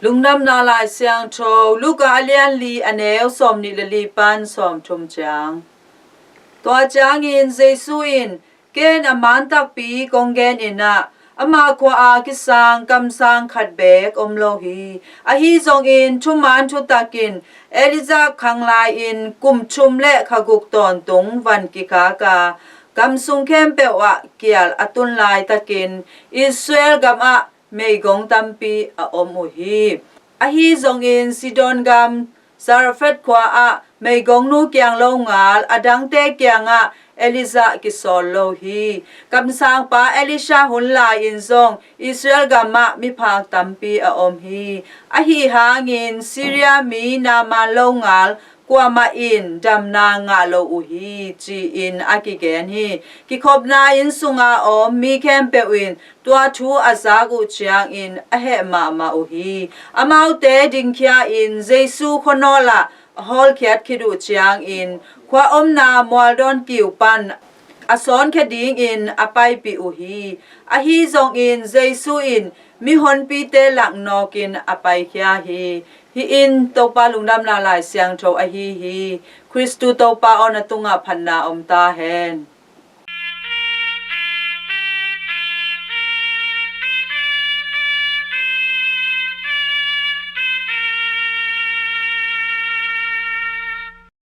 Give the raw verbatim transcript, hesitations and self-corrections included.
Lungdamna Lai Siangtho Luka a lian li, a neu sawmnih le li pan sawmthum ciang. Tua ciangin Jesu in, "Ken a man takpi kong gen in ah, ama khua-a kisang kamsang khat beek om lo hi. Ahi zongin thuman thutakin Elijah khang lai-in kum thum le kha guk tawntung van kikhak a, gam sung khempeuh ah kial a tun laitakin Israel gamah meigong tampi a om uh hi. Ahi zongin Sidon gam Zarephath khua-ah meigongnu kiang longal a dangte kiangah Elijah kisawl lo hi. Kamsangpa Elisha hun lai-in zong Israel gamah miphak tampi a om hi. Ahi hangin Syria mi Naaman longal kuamah in damna ngah lo uh hi," ci-in a kigen hi. Kikhopna inn sunga om mi khempeuh in tua thu a zak uh ciangin a heh mahmah uh hi. Amaute dingkhia-in Jesu khuanawl ah a hawlkhiat khit uh ciangin khua omna mualdawn kiu pan a sawnkhia dingin a paipih uh hi. Ahi zongin Jesu in mihonpite lak nawkin a paikhia hi. Hih in Topa Lungdamna Lai Siangtho ahi hi. Khristu Topa aw, na tungah phatna om ta hen.